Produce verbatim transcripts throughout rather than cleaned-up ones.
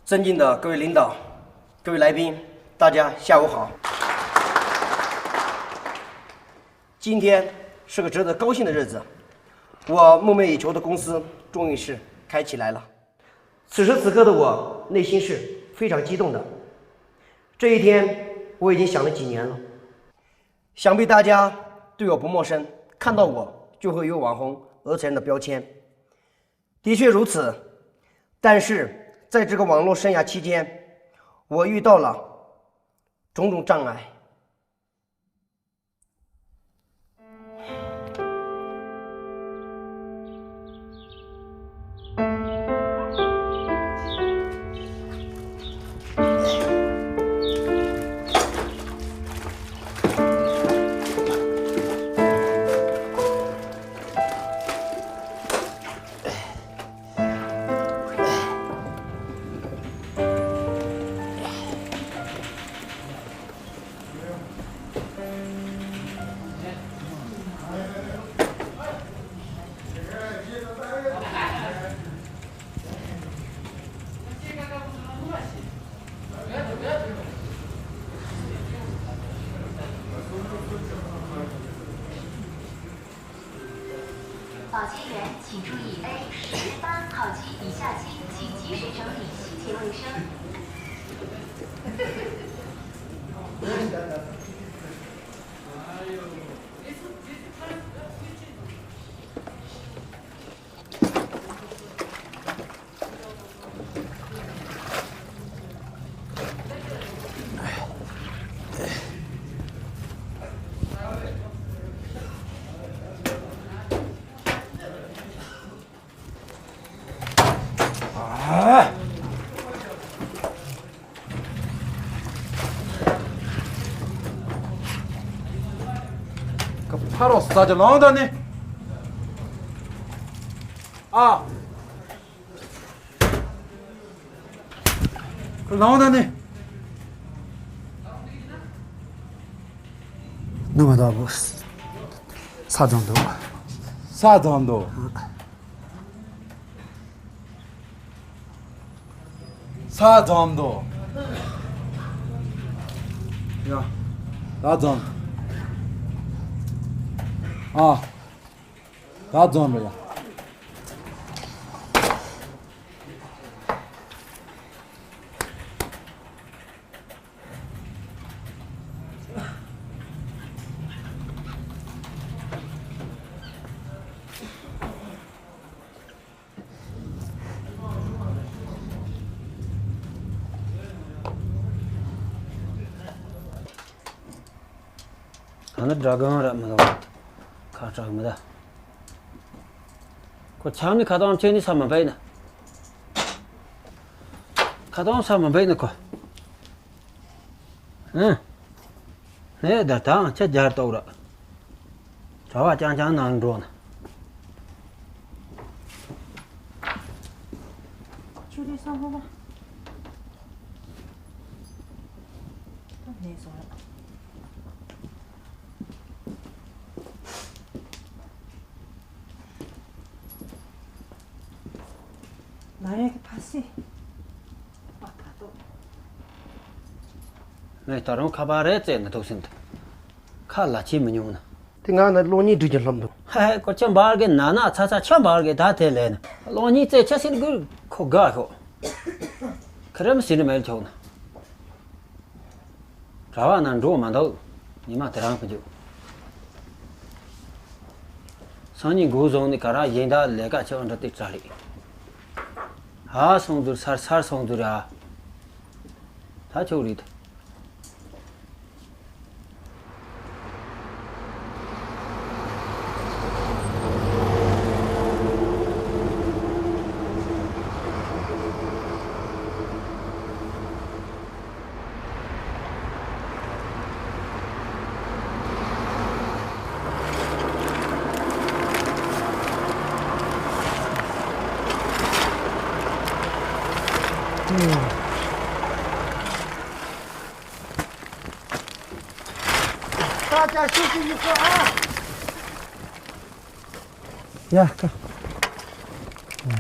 尊敬的各位领导、各位来宾，大家下午好。今天是个值得高兴的日子，我梦寐以求的公司终于是开起来了。此时此刻的我内心是非常激动的。这一天我已经想了几年了，想必大家对我不陌生，看到我就会有网红、有钱人的标签。的确如此，但是在这个网络生涯期间，我遇到了种种障碍。保洁员请注意，A十八号机已下机，请及时整理细节卫生。ཕ་རོགས་ས་ཆ་ལོང་ད་ནི། ཨ། ལོང་ད་ནི། ནུ་མ་ད་བུ། ས་དང་དུ། ས་དང་དུ། ས་འཛོམས་འདུག་ཡ། ད་འཛོམས། ཨ། ད་འཛོམས་རེད་ཡ། ད་ནི་དགྲ་རྐང་ར་མི་འདུག་ཁ་གྲག་མི་ད། ཁོ་ཆམ་ནི་ཁ་ཏོང་ཆེ་ནི་ས་མ་འབེབས་ན། ཁ་ཏོང་ས་མ་འབེབས་ན་ཁོ། ཨང་། ནས་ད་དང་ཁྱེད་རྒྱལ་གཏོགས་ར། གྲྭ་བ་རྐྱང་རྐྱང་ནང་འགྲོ་ན། ཆུ་རེ་ས་ཧོ་བ། ད་ནས་སོང་ཡ། ང་རང་གི་ཕ་སྲིད། པ་ད་དོ། ངས་ད་རུང་ཁ་པར་རེ་བཙལ་ན་ཐུག་ཟིན་ཏེ། ཁ་ལ་ཁྱེར་མི་མྱོང་ན། དེ་ང་ན་གློག་བརྙན་སྒྲིག་ཀྱི་ལྷམ་འདུག་ཧ་ཧ་ཀོ་ཆ་འབར་གི་ན་ན་ཚ་ཚ་ཆ་འབར་གི་ད་དེ་ལས་ན། གློག་བརྙན་བཙལ་ཆ་ཟིན་དགོས་ཁོ་དགའ་ཤོག་ཁ་རམ་ཟིན་མེད་ཆོག་ན། གྲྭ་བ་ན་འགྲོ་མ་འདུག་ཉི་མ་དེ་རང་གི་འཇུག་སང་ཉིན་འགོ་བཟུང་ནས་ག་ར་གཞན་དག་ལས་ཀ་ཆེ་བ་འདྲ་དེ་ཙ་རེད། ཧ་སོང་ཟུར་སར་སར་སོང་ཟུར་ཨ། ད་ཆོག་རེད། ད་ཅག་ཤུགས་ཀྱིས་ཡིད་སྐྱོ་ཨ། ཡ་ཀ། ཡ།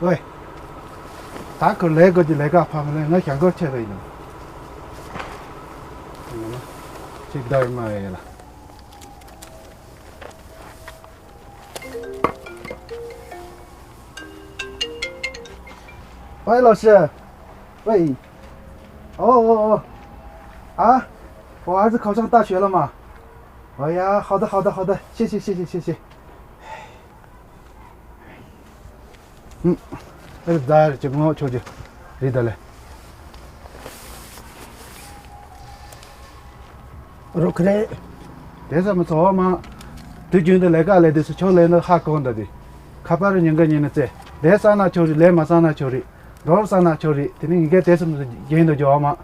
ཝེ། ད་ཁོ་ལས་དགོས་ཀྱི་ལས་ཀ་ཕ་མ་ལས་ང་ཞང་ཁོ་ཆེ་བ་ཡིན་ནམ། ཅིག་ད་ཡིན་མ་ཡིན་ལ། ཝེ་ལོ་ཤི། ཝེ། ཨོ་ཨོ་ཨོ། ཨ། 我儿子考上大学了嘛。哎呀，好的好的好的，谢谢谢谢谢谢。 ཨ་ཙི་ད་རེ་ཅིག་ངོ་ཆོག་ཅིག་རེད་ད་ལེ། རོགས་ཁ་རེད། དེ་ཙམ་ཚོ་བ་མ། དུས་རྒྱུན་དུ་ལས་ཀ་ལས་དུས་སུ་ཆོག་ལས་ན་ཧ་གོ་འདྲ་དེ། ཁ་པར་ཉིན་ག་ཉིན་ནས་རྩེ། ལས་བསགས་ན་ཆོག་རེད། ལས་མ་བསགས་ན་ཆོག་རེད། འགྲོ་བསགས་ན་ཆོག་རེད། དེ་ནི་ངེད་ཀས་དེ་ཙམ་དུ་རྒྱན་དུ་འཇོག་བ་མ།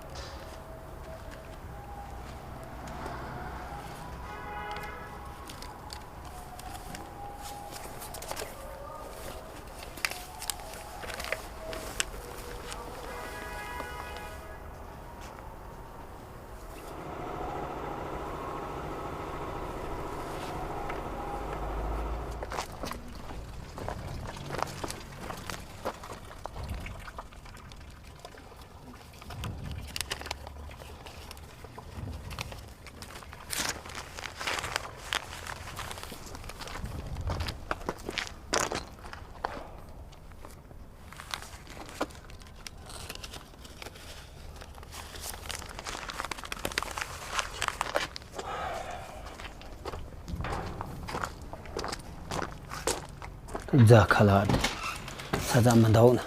རྫ་ཁ་ལག་ས་ཚ་མི་འདའོ་ན།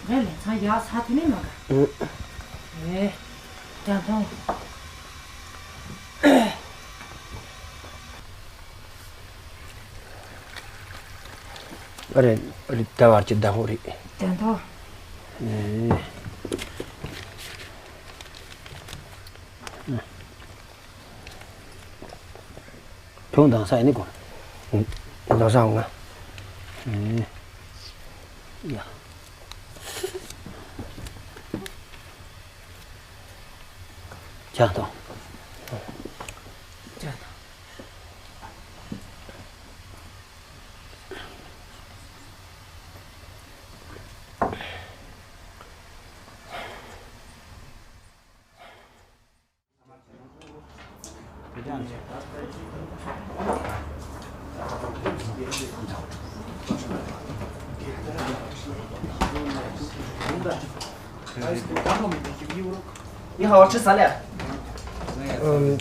རེ་ལེ་ཚང་ཡག་ས་དེ་ནས་མ་ག་ཨེ། ཀྱང་ཐོང་། ཨ་རེ། ཨ་རེ་ད་བར་གྱི་ཟླ་ཧོ་རེད། ཀྱང་ཐོང་། ཨེ། ཁྱོད་དང་ས་ཡིན་ནི་གོ། དང་ས་འོང་ང་། ཡ། ཅག་དང་། ཅག་དང་།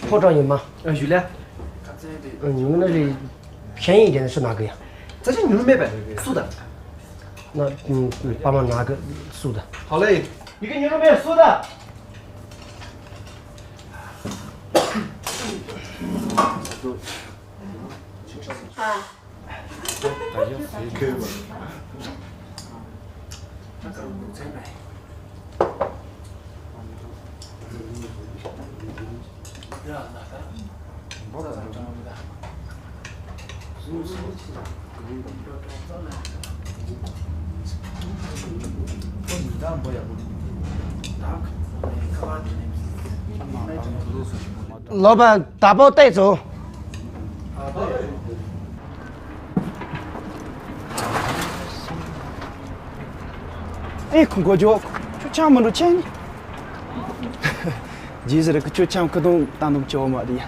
ཕོ་བྲང་ཡིན་མ། ཨ་ཞུ་ལེ། ཉུང་ན་རེ་ཤན་ཡིན་དེ་ནས་སུ་ན་གི་ཡ། ཙ་ཅི་ཉུང་མེད་པས་སུ་ད། ན་པ་མ་ན་གི་སུ་ད། ཧ་ལེ། ཡི་གེ་ཉུང་མེད་སུ་ད། ཨ། ལོ་པ་ད་པོ་ཏེ་ཚོ། ཨེ་ཁུ་གོ་ཇོ། ཁྱོད་ཆང་མི་འགྲོ་ཆེན། རྗེས་ཟེར་གི་ཁྱོད་ཆང་ཁུ་དུང་བཏང་དུམ་ཆེ་བོ་མ་རེད་ཡ།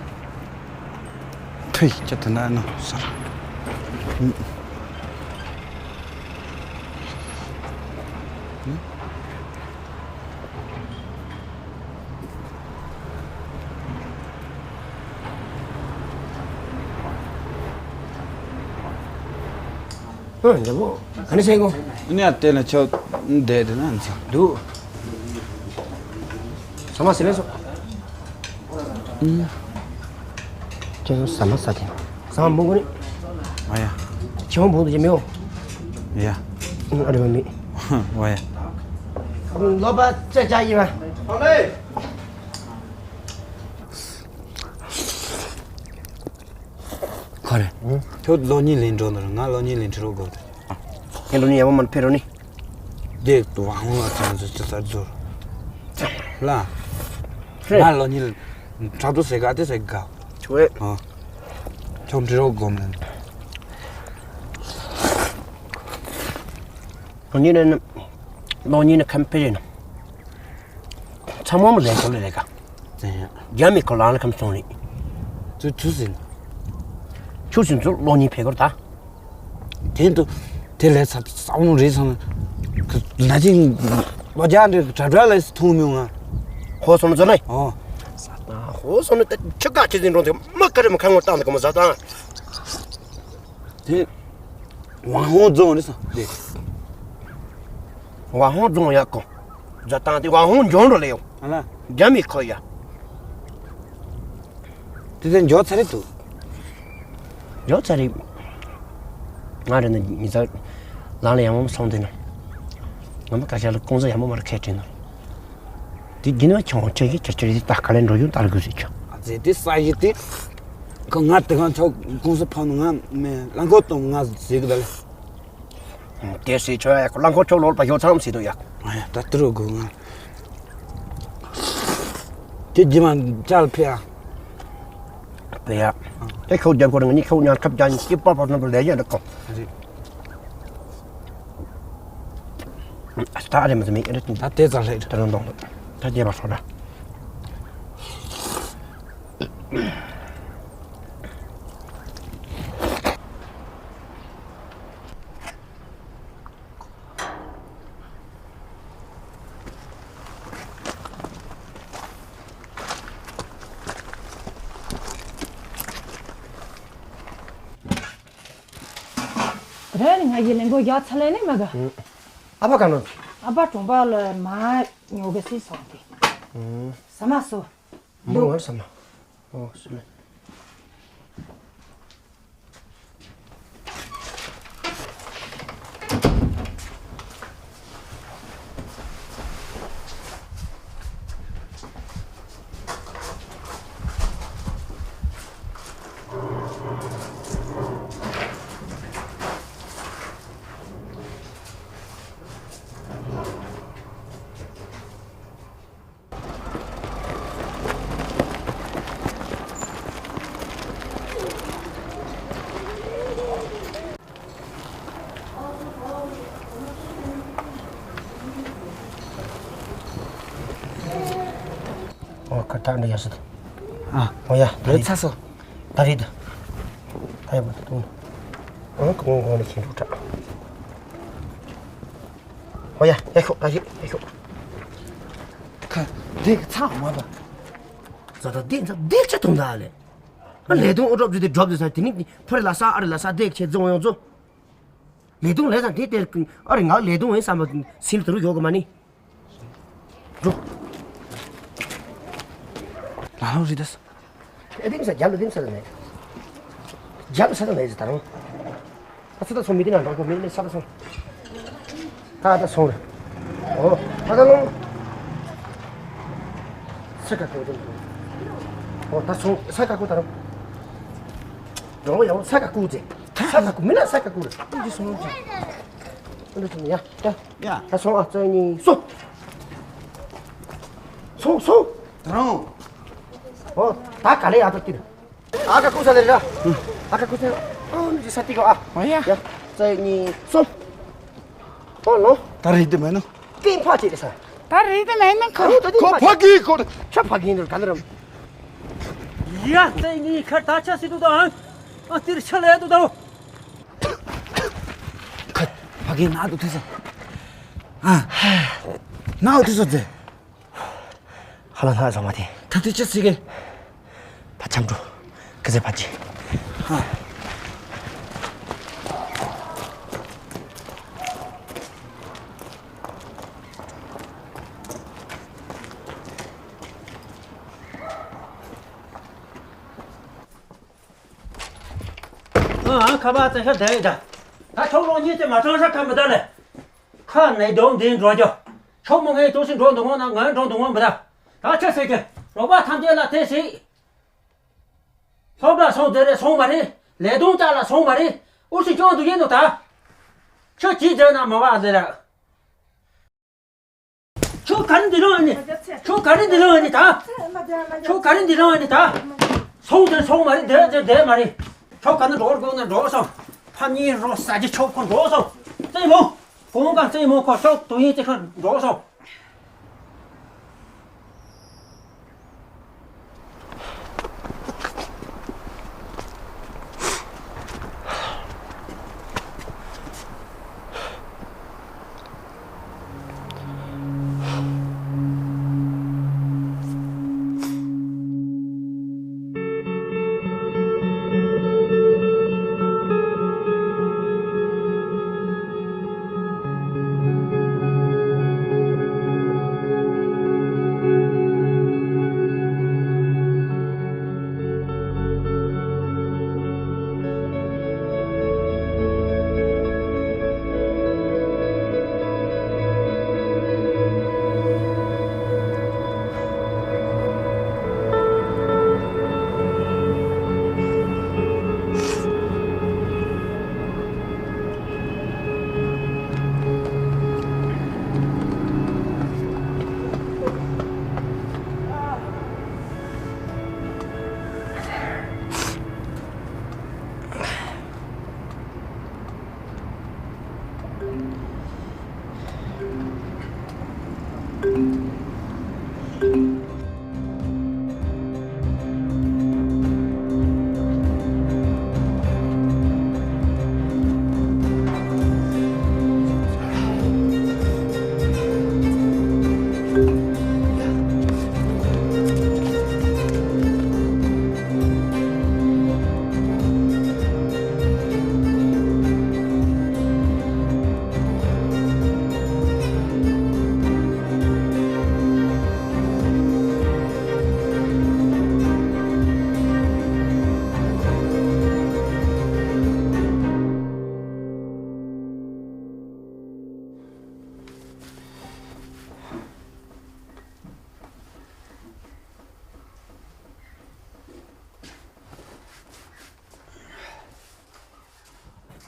ཐུའི་ཅི་དེ་ན་ནོ་སར། ཨ་འདྲ་པོ། ག་ནས་བཤད་གོ། ཨ་ནི་ཨ་དེ་ལ་ཆོ་བསྡད་དེ་ན་འཚོ་འདུག་ཟ་མ་ཟི་ལེ་སོ། ཨུམ། ཁྱོད་ཟ་མ་ཟ་དེ། ཟ་མ་མོ་གོ་ནི། ཨ་ཡ། ཁྱེད་བོ་དེ་མེའོ། ཡ། ཨ་རེ་མ་མི། ཨ་ཡ། ལོ་པ་ཅ་ཅ་ཡིན་པ། ག་རེ། ཁྱོད་གློག་བརྙན་ལེན་འགྲོ་ནི་རེད། ང་གློག་བརྙན་ལེན་འཁྲིད་རོགས་དགོས། ཁྱེད་གློག་བརྙན་ཡག་པོ་མ་ཕེབས་རོགས་ནི། དེ་དུ་ཝང་ལ་ཅང་ཟེར་ཅི་ཟེར་ཟེར། ལ། ང་ལོ་གཉིས་ལ་ཕྲག་དོག་ཟེར་ག་དེ་ཟེར་ག་ཆོས། ཨ། ཁྱོད་འབྲི་རོགས་སྒོམ་ལ། ལོ་གཉིས་ནས་ལོ་གཉིས་ནས་ཁམས་ཕེ་རེད་ན། ཚང་མ་མོ་ལས་ཁོ་ལ་ལས་ཀ་ཙན་ཡ། རྒྱ་མི་ཁོ་ལང་ལ་ཁམས་སོང་རེད། ཚུ་ཆུ་ཟིན། ཆུ་ཟིན་ཚུ་ལོ་གཉིས་ཕེ་ཁོར་ད། དེ་འདུག་དེ་ལས་ཚ་ཚ་བོ་རེད་ཚང་། ན་ཅིང་ལོ་རྒྱ་འདྲེ་དྲ་དྲ་ལས་ཐུང་མི་ང་། ཧོ་སོང་ཚོ་ལས། ཨོ། ཧོ་སོང་ནི་ཆུ་ཀ་ཆུ་ཟིན་འགྲོ་འདུག་མ་ཀ་རེ་མ་ཁ་ངོ་བཏང་འདུག་ག་མ་ཟ་དང་། དེ། ཝང་ཧོང་རྫོང་རེད་སོང་དེ། ཝང་ཧོང་རྫོང་ཡག་གོ། ཛ་དང་དེ་ཝང་ཧོང་འཇོན་རོ་ལེ་ཡོ། ཨ་ལ། རྒྱ་མི་ཁོ་ཡ། དེ་དེ་འཇོག་ཚར་རེད་འདུག་འཇོག་ཚར་རེད། ང་རེ་ནི་མི་ཚ་ལང་ལ་ཡང་མོ་སོང་དེ་ན། ང་མ་ཀ་ཤ་ལ་ཀོང་ཟ་ཡང་མོ་མར་ཁས་དྲན་ན། དེ་རྒྱུན་མ་ཆུང་ཆེ་གི་ཁྱེར་ཁྱེར་ད་ག་ལེ་འགྲོ་ཡོང་ལྟར་དགོས་ཟེར་ཆོག་ཨ་ཙི་དེ་ས་ཡི་དེ། ཁོ་ང་དེ་གང་ཆོག་ཀོང་ཟ་ཕ་ནུ་ང་མེ་ལང་ཁོ་གཏོང་ང་ཟེར་གི་ད་ལེ། དེ་སྲིད་ཆོས་ཡ་ཁོ་རླངས་འཁོར་ཆོག་ལོར་པ་ཞོ་ཚང་སྲིད་དོ་ཡ། ཨ་ཡ་ད་ཏི་རུ་དགོས་ང་། དེ་རྗེས་མ་ཅལ་ཕེ་ཡ། ཕེ་ཡ། དེ་ཁོ་རྒྱབ་ཁོ་རང་ཉིད་ཁོ་ཉར་ཁབ་ཀྱང་སྐྱིད་པ་པ་ཚོ་ལས་ཡ་འདྲ་ཁོ། རེད། ད་རེ་མ་ཟ་མེད་རེད། ད་དེ་ཙང་ལྷག་ད་རུང་འདོང་ད་རྒྱས་པ་སོ་ད། རེད་ང་ཡི་ལེན་གོ་ཡ་ཚ་ལེ་ནི་མ་ག་ཨ་ཕ་ག་ནོ། ཨ་ཕ་གྲོང་པ་ལ་མ་ཉོ་ག་སི་སོང་སྟེ། ས་མ་སོ། མོ་ངར་ས་མ། ཨོ་སི་མེ། ཨོ་ཁ་ཐག་འདི་ཡ་སི་ད། ཨ། ཨོ་ཡ་ད་རེད་རེད། ཚ་སོ། ད་རེད་ད། ད་ཡ་མ་ད་ཏུང་། ཨོ་ཁོང་ཁོང་ནི་ཁྱེད་འགྲོ་དྲ། ཨོ་ཡ་ཡ་ཤོག་ད་ཡ་ཤོག་ཁ་འདི་གི་ཚ་མ་ད། ཛ་ད་འདི་ཛ་འདི་ཅི་ཐུང་ད་ལེ། ཨ་ལས་དུང་ཨོ་ཌོབ་ཅི་དེ་ཌོབ་ཅི་ས་དེ་ནི་ཕོ་རེ་ལ་ས་ཨ་རེ་ལ་ས་དེ་ཁྱེད་རྫོང་ཡོང་ཚོ། ལས་དུང་ལས་ས་དེ་དེར་ཨ་རེ་ང་ལས་དུང་ཡིན་བསམ་པ་སིལ་དུ་རུ་ཡོད་གི་མ་ནི། འགྲོ། ལ་ལོ་རི་དེ་ས། ཨེ་དེ་མི་ས་རྒྱབ་ལ་དེ་མི་ས་ལ་མེད། རྒྱབ་ས་ལ་མེད་ཟེར་ད་རུང་། ཨ་ཚོ་ད་སོང་མི་དེ་ན་འགྲོ་གོ་མི་ནི་ས་ད་སོང་། ད་ད་སོང་རེ། ཨོ། ད་ད་ལོང་། ས་ཀ་ཀོ་དེ། ཨོ་ད་སོང་ས་ཀ་ཀོ་ད་རུང་། འགྲོ་ཡང་ས་ཀ་ཀོ་ཟེར། ས་ཀ་ཀོ་མི་ན་ས་ཀ་ཀོ་རེ། ཨ་འདི་སོང་ཅི། ཨ་འདི་སོང་ཡ། ད། ཡ། ད་སོང་ཨ་རྩེ་གཉིས་སོང་། སོང་སོང་། ད་རུང་། ཨོ་ད་ག་ལེ་ཡ་ད་ཏི་རེ། ཨ་ཀ་ཀུ་ས་ལེ་ར། ཨ་ཀ་ཀུ་ས། ཨ་ནི་ས་ཏི་ཀོ་ཨ། ཨོ་ཡ། ཡ། རྩེ་གཉིས་སོང་། ཨོ་ལོ། ད་རེད་དེ་མེད་ནོ། ཏིང་ཕ་ཅེ་རེ་ས། ད་རེད་དེ་མེད་ནོ་ཁོ། ཨ་ནི་ད་ཏིང་ཁོ་ཕ་ཕ་གི་ཁོ། ཆ་ཕ་གི་འདུག་ག་ལ་རམ། ཡ་རྩེ་གཉིས་ཁར་ད་ཆ་སི་འདུག་ད། ཨ་ཏིར་ཆ་ལེ་འདུག་ད། ཁ་ཕ་གི་ན་འདུག་ཐུག་ས། ཨ། ན་འདུག་ཐུག་ས་ཛེ། ཧ་ལ་ལྷ་ཟ་མ་དེ། ད་དེ་ཅི་ཟེར་གི། ཕ་ཆམ་འགྲོ། ཁི་ཟེ་ཕ་ཅི། ཧ། ཨ་ཨ་ཁ་པ་ཙེ་ཤ་དེ་ཡི་ད། ད་ཁྱོད་ལོ་གཉིས་དེ་མ་གྲངས་ཤ་ཁ་མི་ད་ལེ། ཁ་ནས་སྡོམ་འདི་འགྲོ་རྒྱུ། ཆུང་མོ་ངའི་ཏོག་ཙམ་འགྲོ་འདུག་འོང་ན་ང་འགྲོ་འདུག་འོང་མི་ད། ད་ཆི་ཟེར་གི། རོགས་པ་ཐམས་ཅད་ལ་དེ་ཟིག་སློབ་གྲྭ་སོང་དེ་རེད་སོང་མ་རེད། ལས་དོན་ལྟ་ལ་སོང་མ་རེད། ཨུ་ཚུགས་སྐྱོན་འདུག་ཡིན་ནོ་ད། ཁྱོད་ཅི་བྱས་ན་མི་བ་ཟེར་ར། ཁྱོད་ག་རེ་འདི་རང་ཨ་ནི། ཁྱོད་ག་རེ་འདི་རང་ཨ་ནི་ད། ཁྱོད་ག་རེ་འདི་རང་ཨ་ནི་ད། སོང་དེ་སོང་མ་རེད། བསྡད་བསྡད་བསྡད་མ་རེད། ཁྱོད་ག་ན་འགྲོ་དགོས་ན་འགྲོ་སོང་། ཕ་མྱེས་རོ་ཟ་རྒྱུ་ཁྱོད་ཁོ་འགྲོ་སོང་། བཙན་མོ། གོང་ག་བཙན་མོ་ཁོ་ཤོག་དུ་ཡིན་ཅི་ཁ་འགྲོ་སོང་།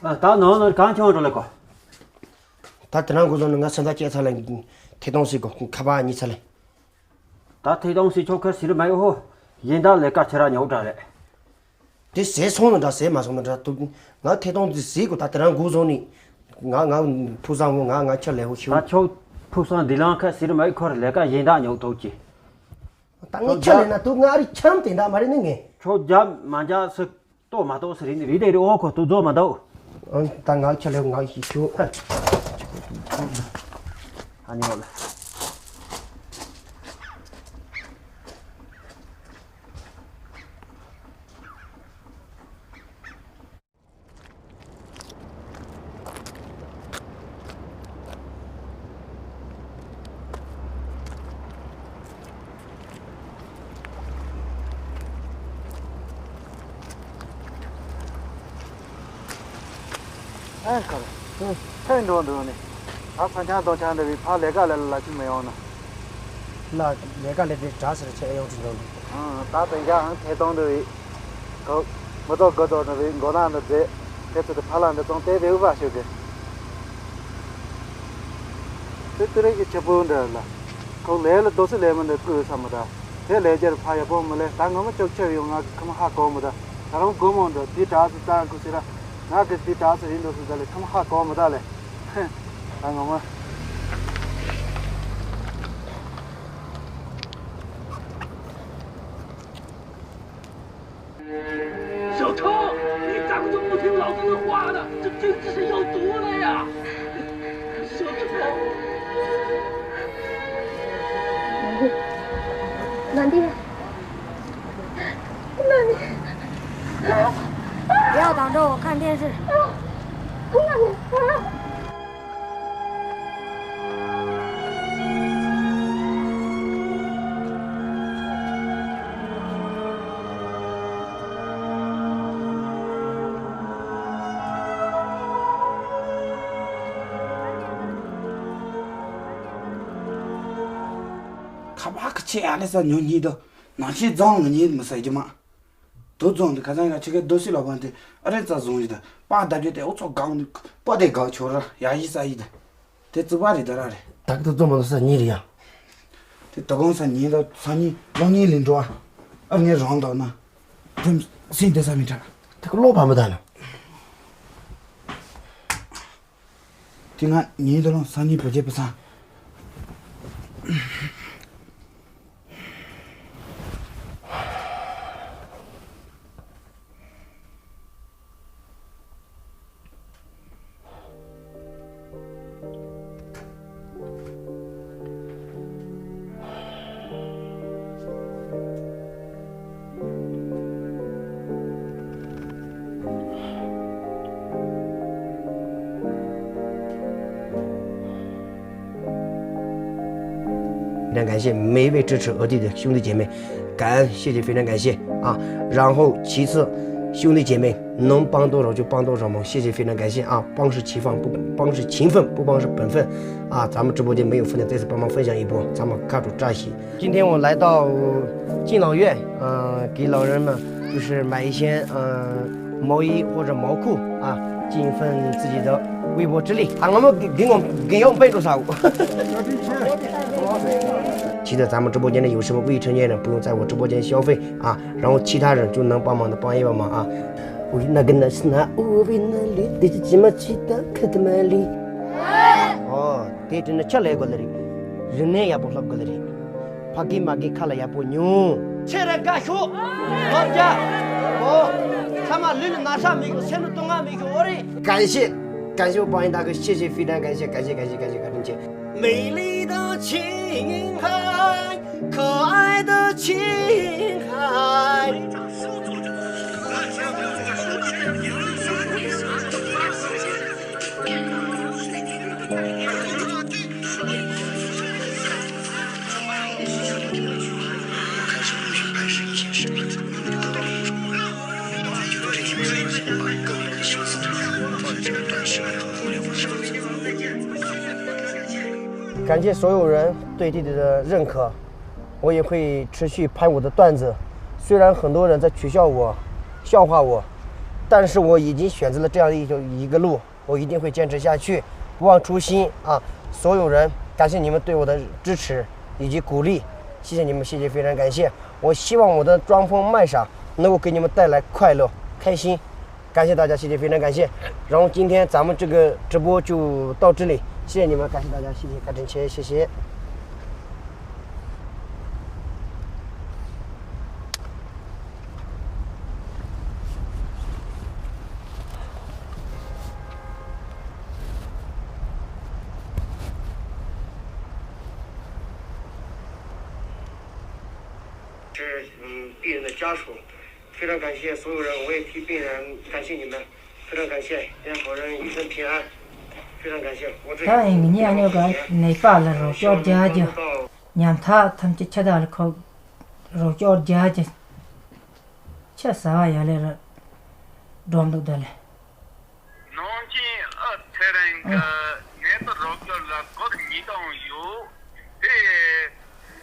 ད་ནང་ལ་གང་བྱུང་འགྲོ་ལེ་གོ། ད་དེ་རང་འགོ་བཟུང་ནས་ང་སེམས་ཐག་བཅད་ཚར་ལ་ཐད་གཏོང་སྲིད་གོ་ཁ་པར་གཉིས་ཚར་ལེ། ད་ཐད་གཏོང་སྲིད་ཆོག་ཁ་ཟིར་མ་ཡོ་ཧོ། ཡིན་ད་ལས་ཀ་ཁྱེད་རང་ཉོག་དྲག་རེད། དེ་ཟས་སོང་ནི་འདྲ་ཟས་མ་སོང་ནི་འདྲ་ཐུབ། ང་ཐད་གཏོང་དེ་ཟས་གོ་ད་དེ་རང་འགོ་བཟུང་ནས། ང་ང་ཕུགས་བསམ་ངོ་ང་ང་ཁྱེད་ལས་ཧོ་ཤིའུ། ད་ཆོག་ཕུགས་བསམ་འདི་ལང་ཁ་ཟིར་མ་ཡོ་ཁོ་ར་ལས་ཀ་ཡིན་ད་ཉོག་ཐུབ་ཀྱི། ད་ངས་ཁྱེད་ལས་ན་ཐུབ་ང་རི་ཁྱམས་དེ་འདྲ་མ་རེད་ནི་ངས། ཆོག་རྒྱབ་མ་རྒྱབ་སི། ལྟོ་མ་ལྟོ་ཟེར་ནི་རི་དེ་རི་འོ་ཁོ་ཏུ་རྫོགས་མ་འདུག་ཨང་ད་ང་ཁྱེད་ལས་ང་ཞིག་ཞུ། ཨ་ནི་འོ་ལ། ཨེ་ཁར། ཧུ། ཐོན་འགྲོ་འདུག་ནི། ད་ཚ་ཆང་གདོང་ཆང་འདྲ་བའི་ཕ་ལས་ཀ་ལས་ལ་ལ་ཅི་མི་ཡོང་ན། ལ་ལས་ཀ་ལས་པའི་གྲ་ཟེར་ཆེ་ཨེ་ཡོང་ཅི་འགྲོ་འདུག་ཨང་ད་དེང་སང་ཨང་ཐད་གཏོང་འདྲ་བའི། གོ། མི་ཐོག་དགོ་ཐོག་འདྲ་བའི་མགོ་ནག་འདྲ་མཛད། དེ་ཚོ་དེ་ཕ་ལ་འདྲ་ཙང་དེ་བེའུ་བ་ཤོད་གི། དེ་དེ་རེ་གི་ཆེ་པོ་འདྲ་ལ། ཁོ་ལས་ལ་རྡོ་སི་ལས་མི་འདྲ་བསྐུར་བསམ་མི་ད། དེ་ལས་རྒྱར་ཕ་ཡག་པོ་མི་ལས་ད་ངོ་མ་ཅོག་ཆེ་ཡོང་ང་གི་ཁ་མ་ཧ་གོ་མི་ད། ད་རུང་སྒོ་མོ་འདྲ་དེ་གྲ་སི་ཙང་ཁུ་སི་ར། ང་གི་དེ་གྲ་སི་རིན་འདྲ་སི་ད་ལས་ཁ་མ་ཧ་གོ་མི་ད་ལས། ད་ངོ་མ།小偷，你咋个就不听老子的话呢？这真是要毒了呀！小偷。老弟，老弟。不要挡着我看电视。 ཁ་བ་ཁ་ཆེ་ཨ་ལེ་ས་ཉོ་ཉེས་དོ། ནང་ཆེ་རྫོང་ལ་ཉེས་མི་ས་རྒྱུ་མ། དོ་རྫོང་དུ་ཁ་སང་ཡང་ཆེ་གེ་རྡོ་སི་ལ་བན་དེ་ཨ་རེ་རྩ་བཟུང་ཡི་ད། པ་ད་རྒྱུ་དེ་ཨོ་ཚོ་གང་ནི་པ་དེ་གང་ཆོ་ར་ཡ་ཡི་ས་ཡི་ད། དེ་རྩི་བ་རི་ད་ར་རེ། ད་གི་དོ་རྫོང་མ་ལ་ས་ཉེ་རི་ཡ། དེ་ད་གང་ས་ཉིན་ད་སང་ཉིན་གློག་བརྙན་ལས་འགྲོ་ཨ། ཨ་ངས་རང་དག་ན། དེ་སེམས་བདེ་ས་མི་དྲག་དེ་ག་གློག་བར་མི་ད་ན། དེ་ང་ཉིན་ད་ལོང་སང་ཉིན་བོད་རྒྱལ་པ་སང་། 非常感谢每一位支持俄弟的兄弟姐妹，感恩，谢谢，非常感谢啊！然后其次，兄弟姐妹能帮多少就帮多少忙，谢谢，非常感谢啊！帮是情分不帮是情分，不帮是本分啊！咱们直播间没有分享，这次帮忙分享一波，咱们看着扎心。今天我来到敬老院，呃，给老人们就是买一些呃毛衣或者毛裤啊，尽一份自己的微薄之力啊。我们给给我给我们备注啥物？记得咱们直播间的有什么未成年人，不用在我直播间消费啊，然后其他人就能帮忙的帮一帮忙啊。 འོ་ན་གི་ན་ཤི་ན་འོ་བི་ན་ལི་དེ་ཅི་ཅི་མ་ཅི་ད་ཁ་དི་མ་ལི། ཨོ་དེ་དྲི་ན་ཆ་ལས་དགོས་ལ་རེད། རིག་གནས་ཡག་པོ་སློབ་དགོས་ལ་རེད། ཕ་གི་མ་གི་ཁ་ལ་ཡག་པོ་ཉོན། ཚེ་རབས་དགའ་ཤོག་ལོ་བརྒྱ། ཨོ། ཚང་མ་ལུས་ལ་ན་ཚ་མི་དགོས། སེམས་ལ་སྡུག་བསྔལ་མི་དགོས། ཨོ་རེད། 感谢，感谢我报应大哥，谢谢，非常感谢，感谢，感谢，感谢，感谢。美丽的青海，可爱的青海。感谢所有人对弟弟的认可，我也会持续拍我的段子。虽然很多人在取笑我、笑话我，但是我已经选择了这样一种一个路，我一定会坚持下去，不忘初心啊！所有人，感谢你们对我的支持以及鼓励，谢谢你们，谢谢，非常感谢。我希望我的装疯卖傻能够给你们带来快乐、开心。 感谢大家，谢谢，非常感谢。然后今天咱们这个直播就到这里，谢谢你们，感谢大家，谢谢，感谢，谢谢。 是，嗯，病人的家属，非常感谢所有人，我也替病人感谢你们，非常感谢，愿好人一生平安，非常感谢，我这ད་ཡིན་ངེད་གཉིས་ཨ་ཉོ་ག་ནད་པ་ལ་རོགས་སྐྱོར་རྒྱག་རྒྱུ། ཉམ་ཐག་ཐམས་ཅད་ཁྱེད་དག་ལ་ཁོ་རོགས་སྐྱོར་རྒྱག་རྒྱུ། ཆ་ཟ་བ་ཡ་ལེ་ར་འགྲོ་འདུག་ད་ལེ། ནང་ཆེན་ཨུ་ཚེ་རིང་གི་ནད་པ་རོགས་སྐྱོར་ལ་སྒོར་ཉིས་སྟོང་ཡོད། དེ་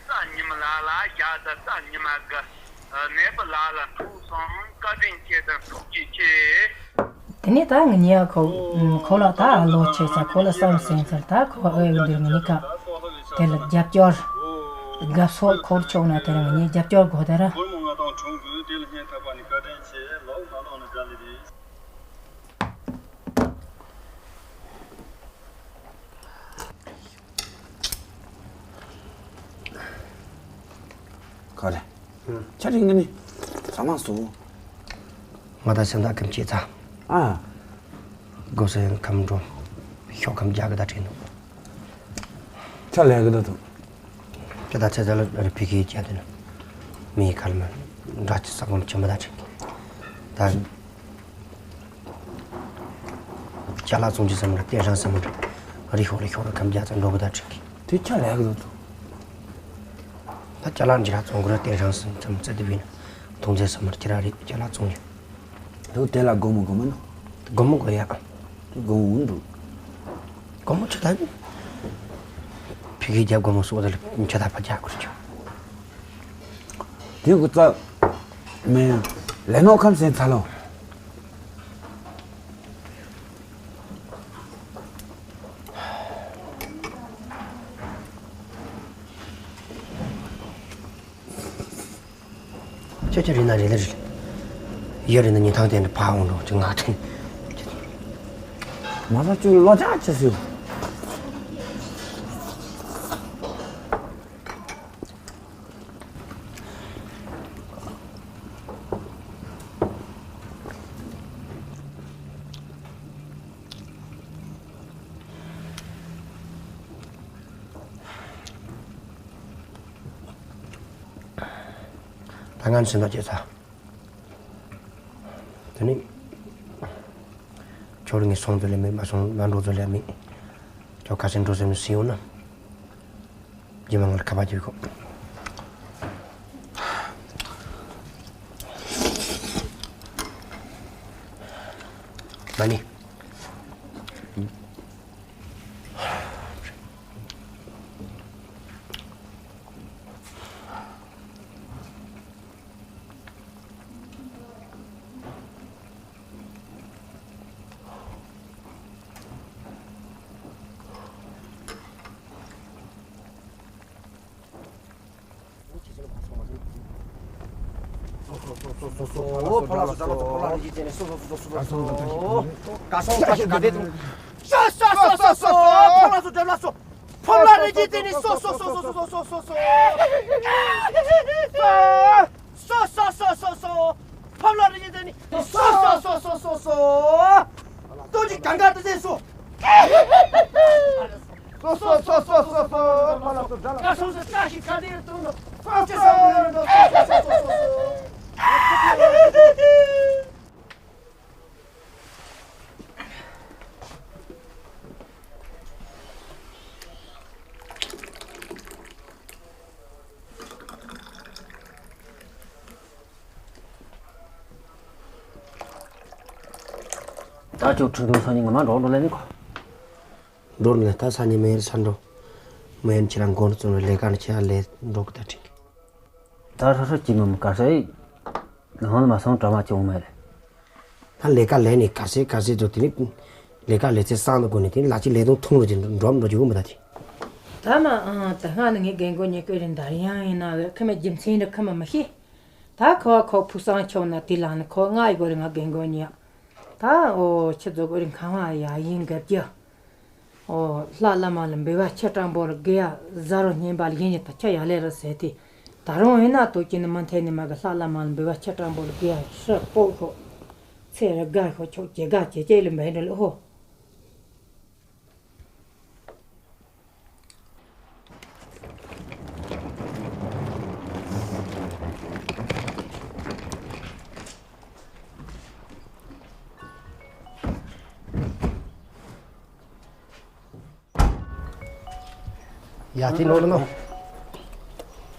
གཟའ་ཉི་མ་ལ་ལ་བཞག་ད་གཟའ་ཉི་མ་གི་ནད་པ་ལ་ལ་ཐུག་སོང་། བཀའ་དྲིན་ཆེ་དང་ཐུགས་རྗེ་ཆེ། དེ་ནས་ད་ངེད་གཉིས་ཁོ་ཁོ་ལ་ད་ལོ་ཆེ་ས་ཁོ་ལ་བསམ་སེམས་ཚར། ད་ཁོ་ཨེ་འདིར་ངེད་གཉིས་ཀ་དེ་ལ་རྒྱབ་སྐྱོར་དགའ་ཕྱོགས་འཁོར་ཆོག་ན་དེ་ལ་ངེད་གཉིས་རྒྱབ་སྐྱོར་དགོས་དེ་ར། སྒོར་མོ་ལྔ་སྟོང་གྲངས་དགོས། དེ་ལ་སྙན་ཐག་པ་ནས་བཀའ་དྲིན་ཆེ། ལོག་མ་ལོག་ནས་དགའ་ལེ་རེད། ག་རེ། ཆ་རིང་གི་ནི་ཟ་མ་སོ། ང་ད་སེམས་ཐག་ཁམ་ཆེ་ཚ། ཨ། སྒོ་སེང་ཁམ་འགྲོ། ཤོག་ཁམ་རྒྱག་གི་ད་དྲན་འདུག་ཆ་ལས་གི་ད་དུ། ཅི་ད་ཚེ་ཚེ་ལ་རི་ཕི་གི་ཅན་དེ་ནི། མི་ཁལ་མ། འདྲ་ཅི་ས་གོམ་ཆེན་མ་ད་དྲན་གི། ད། ཅ་ལག་བཙོང་རྒྱུ་བསམ་ར་བསྟན་སྲང་བསམ་ར། རི་ཤོག་རི་ཤོག་ར་ཁམ་རྒྱག་ཙམ་འགྲོ་གི་ད་དྲན་གི། དེ་ཆ་ལས་གི་ད་དུ། ད་ཅ་ལག་འཇི་ར་བཙོང་གི་ར་བསྟན་སྲང་བསམ་བསམ་ཙི་དེ་བིན། ཐོང་ཚེ་བསམ་ར་ཁྱེད་ར་རི་ཅ་ལག་བཙོང་རྒྱུ། དུ་དེ་ལ་སྒོར་མོ་སྒོར་མོ་ནོ། སྒོར་མོ་དགོས་ཡ། དུ་སྒོར་མོ་འུ་འདུག་སྒོར་མོ་ཆུ་ད། ཕི་གི་རྒྱབ་སྒོར་མོ་སོགས་དེ་ལ་ཆུ་ད་ཕ་རྒྱག་དགོས་རྒྱུ། དེ་གུ་ཙ། མེ། ལས་ནོ་ཁམ་སེང་ཚ་ལོ། ཁྱོད་ཁྱོད་རེད་ན་རེད་ལ་རེད། ཡོད་རེད་ན་ཉིན་ཐང་དེ་འདྲ་ཕར་འོང་འགྲོ་ཅིག་ང་ཐེངས། མ་ལ་ཅུ་ལོ་ཅག་ཅི་སུ། ད་ང་ཚོ་ནོར་བྱས་ཚར། དེ་ནི། ཁྱོད་ངས་སོང་ཚོད་ལས་མེད། མ་སོང་ང་འགྲོ་ཚོད་ལས་མེད། ཁྱོད་ཁ་སེང་འགྲོ་ཟེར་ནས་སུ་ཡོང་ན། རྗེས་མ་ང་ལ་ཁ་པར་བརྒྱབ་ཤོག་མ་ནི། སོ་སོ་སོ་སོ་སོ། ཕམ་ལ་རི་ཡིན་ཟེར་ནི། སོ་སོ་སོ་སོ་སོ། ལྟོ་ཅིག་གང་ག་དུ་ཟེར་སོ། སོ་སོ་སོ་སོ་སོ། ཕ་ལ་སོ་དགྲ་ལ། ཀ་སོང་སོ་ཀ་ཞིག་ག་དེ་ཡོད་དུ་ནོ། སོ་སོ་སོ་སོ། ད་ཅོག་ཁྲིན་ཏུའུ་སང་ཉིན་ངོ་མ་འགྲོ་འགྲོ་ལེ་ནི་ཁོ། འགྲོ་ནི་ད་སང་ཉིན་མེ་ཡར་ས་འགྲོ། མེ་ཡར་ཁྱེད་རང་མགོ་ནས་བཙོང་བའི་ལས་ཀ་ནི་ཁྱེད་རང་ལས་འགྲོ་གི་ད་ཁྲིན་གི། ད་ཧྲ་ཧྲ་ཅི་མི་མི་ག་ས་ཡི། ལང་ལ་མ་སོང་གྲ་མ་ཅི་འོང་མེ་རེད། ད་ལས་ཀ་ལས་ནི་ག་ས་ག་ས་འགྲོ་དེ་ནི། ལས་ཀ་ལས་ཚེ་སང་དུ་དགོས་ནི་དེ་ནི་ལ་ཅི་ལས་དོན་ཐུང་རུ་ཅི་འགྲོ་འགྲོ་འགྲོ་ཅི་འོང་མི་ད་དེ། ད་མ་ཨང་ད་སྔ་ནི་ངའི་རྒན་གོ་ཉེ་ཀོ་རིན་དར་ཡང་ཡིན་ན་ཁ་མ་རྒྱུ་མཚན་རེ་ཁ་མ་མི་ཤེས། ད་ཁོ་བ་ཁོ་ཕུགས་བསམ་ཆོག་ན་དེ་ལ་ནི་ཁོ་ང་ཡི་གོ་རེ་ང་རྒན་གོ་ཉེ། ད་ཨོ་ཁྱི་ཛོ་གོ་རེ་ཁང་བ་ཡ་ཡིན་གབ་རྒྱུ། ཨོ་ལྷ་བླ་མ་ལ་འབུལ་བ་ཆེ་དྲག་པོ་ལ་དགེ་ཡ་ཟ་རོ་སྙན་པ་ལ་ཡིན་ནི་ད་ཆ་ཡ་ལེ་ར་ཟེར་ཏེ། ད་རུང་ཡིན་ན་དོ་ཀྱི་ནི་མི་འཐད་ནི་མ་གི་ལྷ་བླ་མ་ལ་འབུལ་བ་ཆེ་དྲག་པོ་ལ་དགེ་ཡ་ཧྲི་སྤོག་ཤོག་ཚེ་རི་དགའ་ཤོག་ཆོག་ཇེ་དགའ་ཇེ་ཇེ་ལ་འབད་འགྲོ་ལ་ཨོ། ཡ་དེ་ནོར་ལ་ནོ།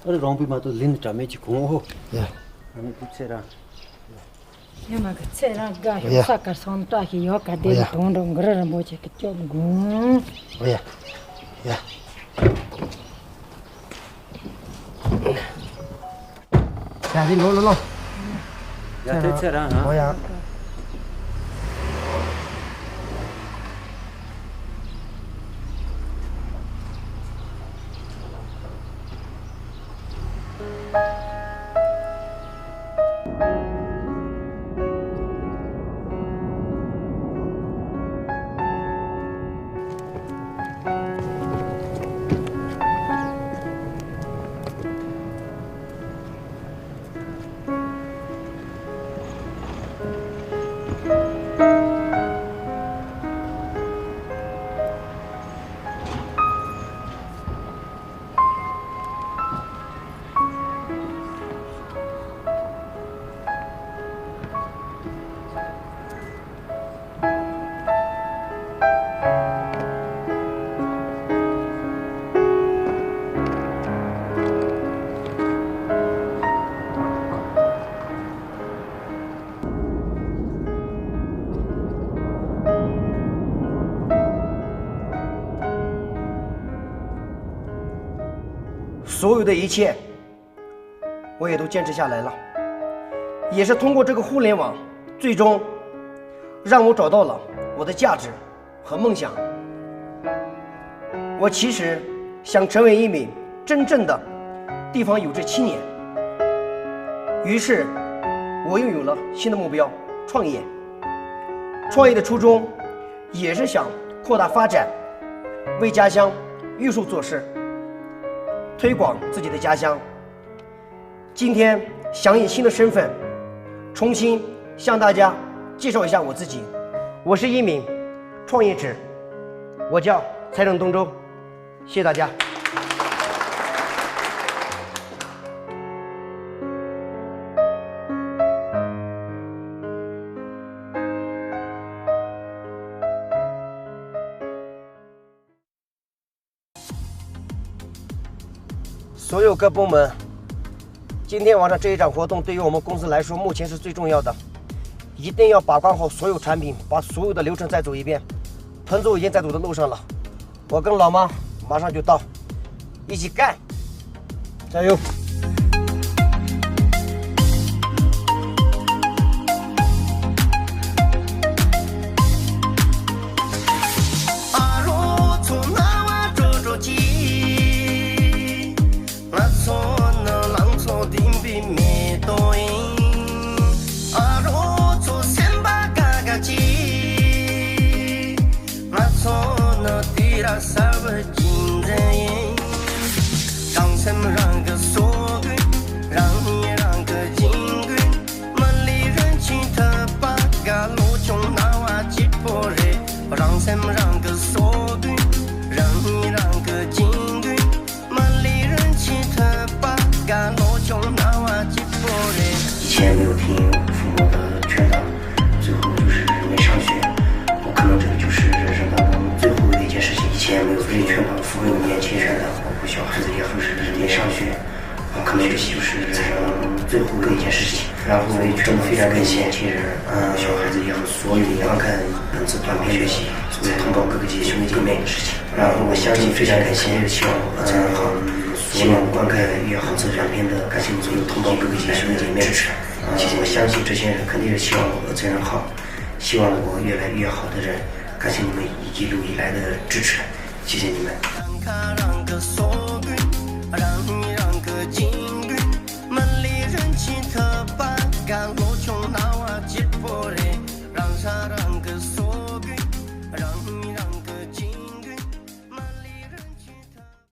ཨ་རི་རོང་པི་མ་གཏོགས་ལིན་དྲ་མེད་ཀྱི་གོང་འོ། ཡ། ཨ་ནི་དུ་ཚེ་རང་། ཡ་མ་གི་ཚེ་རང་དགའ་ཤོག་ཡ། ས་དཀར་སང་བཀྲ་ཤིས་ཡོ་ག་དེ་ཡ། དོན་འགྲོ་གུ་རུ་རིན་པོ་ཆེ་གི་སྐྱོབ་དགོངས། ཡ། ཡ། ཡ་དེ་ལོ་ལོ་ལོ། ཡ་དེ་ཚེ་རང་ཧ། ཨོ་ཡ། ཟོ་ཡོད་དེ་ཡིད་ཆེས། 我也都坚持下来了，也是通过这个互联网，最终让我找到了我的价值和梦想。我其实想成为一名真正的地方有志青年。于是，我又有了新的目标，创业。创业的初衷也是想扩大发展，为家乡玉树做事，推广自己的家乡。今天想以新的身份，重新向大家介绍一下我自己。我是一名创业者，我叫蔡正东周。谢谢大家。所有各部门，今天晚上这一场活动对于我们公司来说，目前是最重要的。一定要把关好所有产品，把所有的流程再走一遍。彭总已经在走的路上了，我跟老妈马上就到，一起干，加油！ང་ཚོ་ནི་ལང་ཚོ་ལྡན་པའི་མེ་ཏོག་ཡིན། ཨ་རོགས་ཚོ་སེམས་པ་དགའ་དགའ་གྱིས། ང་ཚོ་ནི་དུས་རབས་གསར་པའི་གཅེས་འཛིན་ཡིན། རང་སེམས་རང་གིས་གསོ་དགོས། རང་ཉིད་རང་གིས་སྦྱིན་དགོས། མི་ལུས་རིན་ཆེན་ཐོབ་པ་དགའ། ལོ་ཆུང་སྣང་བ་སྐྱིད་པོ་རེད། རང་སེམས་རང་གིས་གསོ་དགོས། རང་ཉིད་རང་གིས་སྦྱིན་དགོས། མི་ལུས་རིན་ཆེན་ཐོབ་པ་དགའ། ལོ་ཆུང་སྣང་བ་སྐྱིད་པོ་རེད། 以前没有听父母的劝导，最后就是没上学。我可能这个就是人生当中最后的一件事情。以前没有被劝导，父母年轻人的保护小孩子也不是没上学。我可能这就是人生最后的一件事情。然后真的非常感谢年轻人，嗯，小孩子也好，所有观看本次短片学习，所有同胞哥哥姐姐兄弟姐妹的事情。然后我相信非常感谢，希望我自然好，希望观看越好这短片的感谢所有同胞哥哥姐姐兄弟姐妹支持。啊，我相信这些人肯定是希望我自然好，希望我越来越好的人，感谢你们一路以来的支持，谢谢你们。